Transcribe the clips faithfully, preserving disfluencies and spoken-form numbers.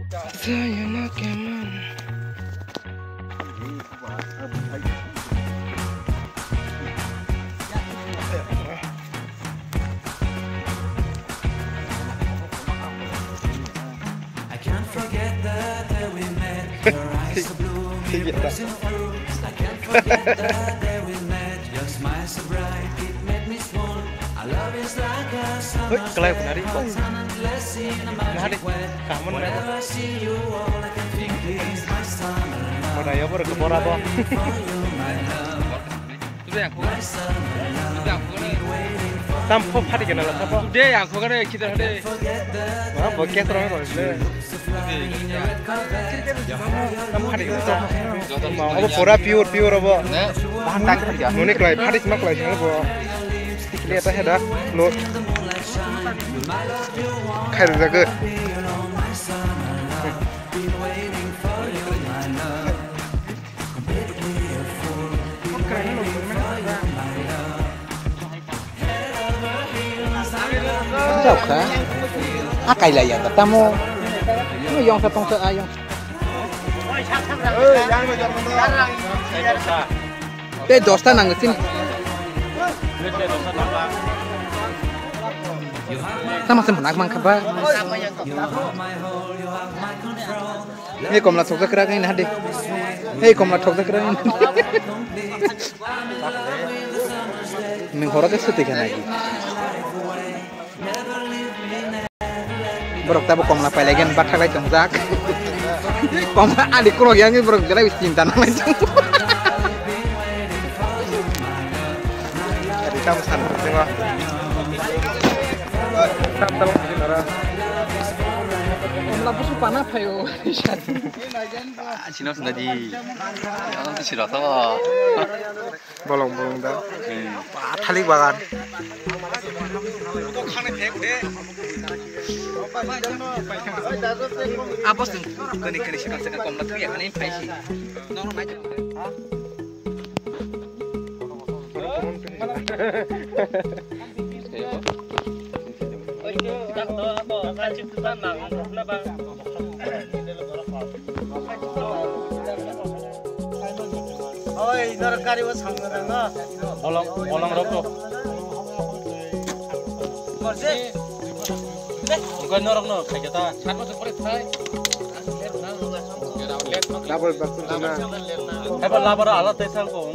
I can't forget the day we met. Your eyes so blue, me pressing through. I can't forget the day we met. Your smile so bright, it made me swoon. Our love is like a summer day, hot and endless in a magic way. Whenever I see you, all I can think is my summer love. Been waiting for you, my love. Tam kho phati gana la sabo. De ang kho gana kita de. Ma bo ke tro ko de. Tam phati gana sa. Ma obo pura pure, pure obo. Bahan tak phati gana. Noni klai phati ma klai sini bo. Kile ta heda lo. Khai rwjak. Jauh kha. Akai lai ya tamo. Yong sa tong sa ayong. Tei dosta nang sin. Tama se manak mang kha ba. Hei komla thokjak kwrak nai nahadi. Hei komla thokjak kwrak nai. Nwng horo khe swtwi kha nai. Borok tabo komla pailai gen bathaklai tongjak. Komla ani kolok yang borok belai chinta nanglai tong. Tamo san tengwa. Tam tam sini nara. Komla busu pana phayo. Ah, sino sina di. Ano to siro to. Bolong bolong da. Hmm. Ba, thalik bagan. Abos kani kani sikang sikang komla tuya kani paisi. Nono mai. Oi, norok gari o samung rang no. Bolong, bolong rok to. Korse. Oke, norok no khai kata. Double bathroom na. Heba labar ala tesa ko.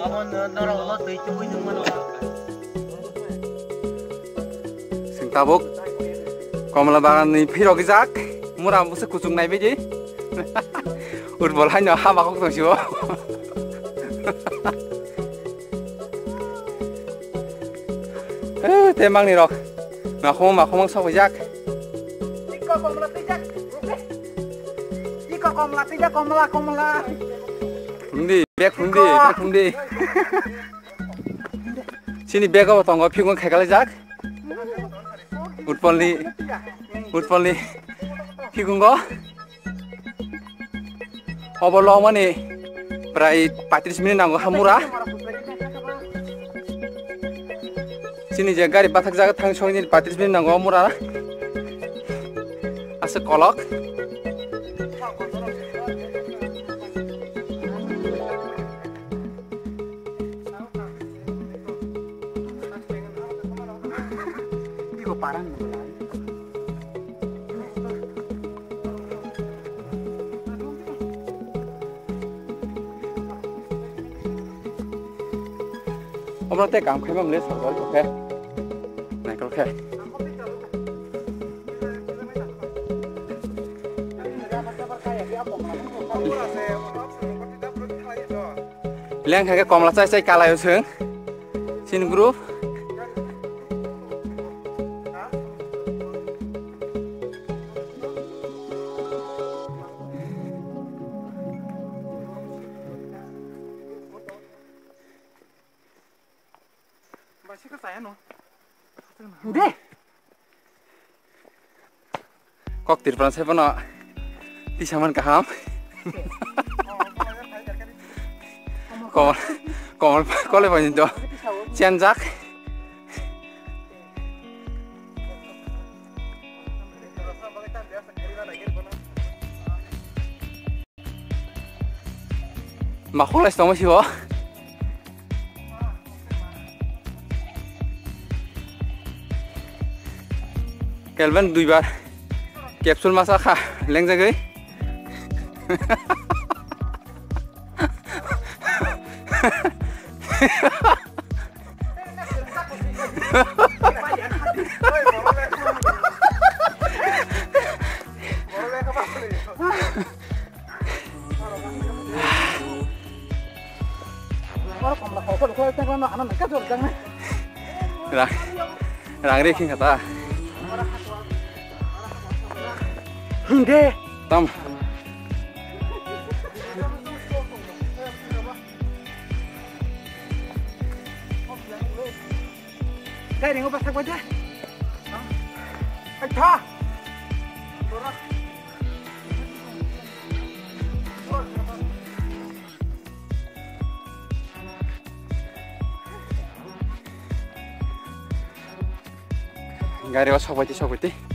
Abo norok lo twi twi nung mano. Sing tabuk komla bagan ni phirok jak mura musa kuchung nai bidi. Utbol haino hama kok tong sibo. Eh, te mangni rok. Makhong makhong sok jak. Iko komla twi jak. Iko komla twi jak, komla, komla. Hundi, bek hundi, bek hundi. Chini bego tongo phikung khaikalaijak. Utpolni, Utpolni phikungo. Obo longmani prai paitris minute nango ha mura. Chini je gari bathak jaga thang song ni paitris minute nango mura. Asa kolok. Iko parang. Omo tei kam khaima mle sorkar khe. Naikol khe. Leng khe komla chai chai kalai o chwng. Chini group. Kok Tripura sai bono tisa man kaham. Komol, komol, kole bai do. Chenjak. Makhulai tongma sibo. Kelvin duibar capsule masa kha lengjagwi. Rang, rang ri khing kata. Hinde. Tam. Dai ringo pasak baja. Acha. Gari o sok baiti, sok baiti.